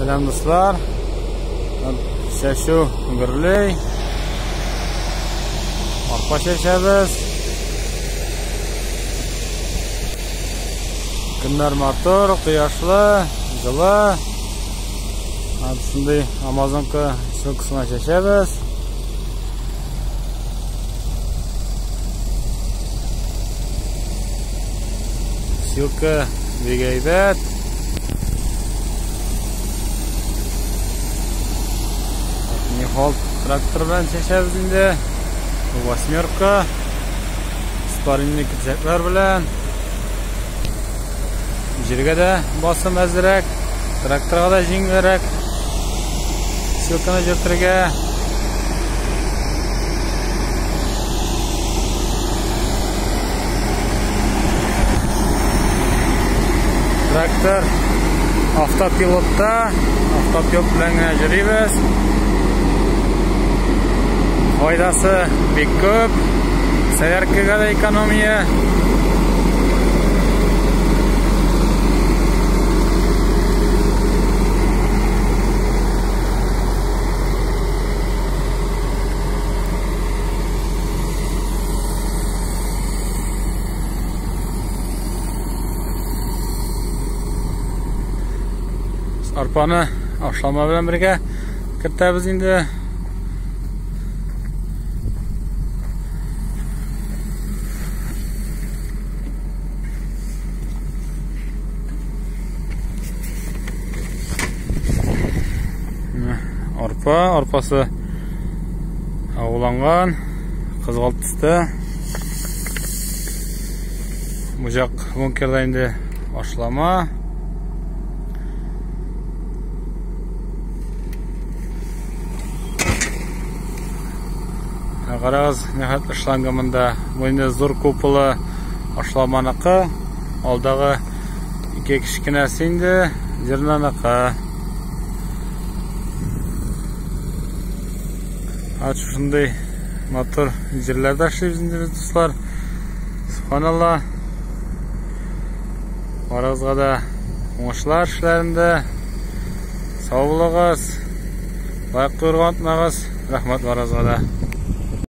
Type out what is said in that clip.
Сәлам дуслар. Чәчү гөрләй. Арпа чәчәбез. Көннәр матур, кояшлы, җылы. Шундый Амазонка ссылкасына чәчәбез. Ссылка бик әйбәт. Нихол трактор белән чәчәбез инде. Бу восьмерка. Спаренный көпчәкләр белән. Җиргә дә басым әзрәк, тракторга да җиңелрәк. Ссылканы йөртергә. Трактор автопилотта, автопилот белән генә йөрибез. Файдасы бик күп. Соляркага да экономия. Арпаны ашлама белән бергә кертәбез инде. Арпа, арпасы агуланган, кызгылт төстә. Бу як бункерда инде ашлама. Карагыз, нихәтле шланга монда. Бу инде зур куполы ашламаныкы. Алдагы ике кечкенәсе инде зернаныкы. Ат шушындый матур җирләрдә эшлибез инде без, дуслар. Субханалла. Барыгызга да уңышлар эшләрендә. Сау булыгыз. Лайк куярга онытмагыз. Рәхмәт барыгызга да.